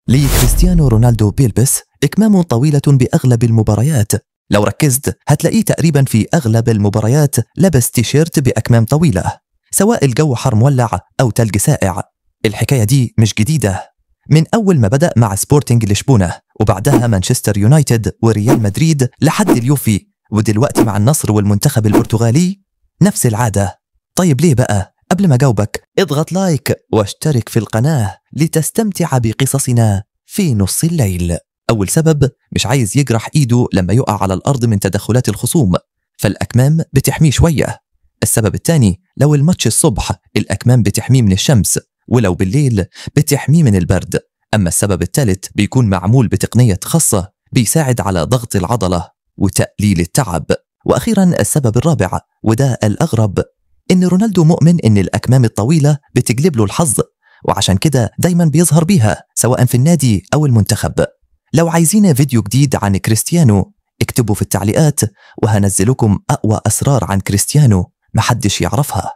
ليه كريستيانو رونالدو بيلبس إكمام طويلة بأغلب المباريات؟ لو ركزت هتلاقيه تقريبا في أغلب المباريات لبس تيشيرت بأكمام طويلة، سواء الجو حر مولع أو تلج سائع. الحكاية دي مش جديدة، من أول ما بدأ مع سبورتنج لشبونة وبعدها مانشستر يونايتد وريال مدريد لحد اليوفي، ودلوقتي مع النصر والمنتخب البرتغالي نفس العادة. طيب ليه بقى؟ قبل ما أجاوبك اضغط like واشترك في القناة لتستمتع بقصصنا في نص الليل. أول سبب، مش عايز يجرح إيده لما يقع على الأرض من تدخلات الخصوم، فالأكمام بتحميه شوية. السبب الثاني، لو الماتش الصبح الأكمام بتحميه من الشمس، ولو بالليل بتحميه من البرد. أما السبب الثالث بيكون معمول بتقنية خاصة بيساعد على ضغط العضلة وتقليل التعب. وأخيرا السبب الرابع، وده الأغرب، إن رونالدو مؤمن إن الأكمام الطويلة بتجلب له الحظ، وعشان كده دايما بيظهر بيها سواء في النادي أو المنتخب. لو عايزين فيديو جديد عن كريستيانو اكتبوا في التعليقات، وهنزلكم أقوى أسرار عن كريستيانو محدش يعرفها.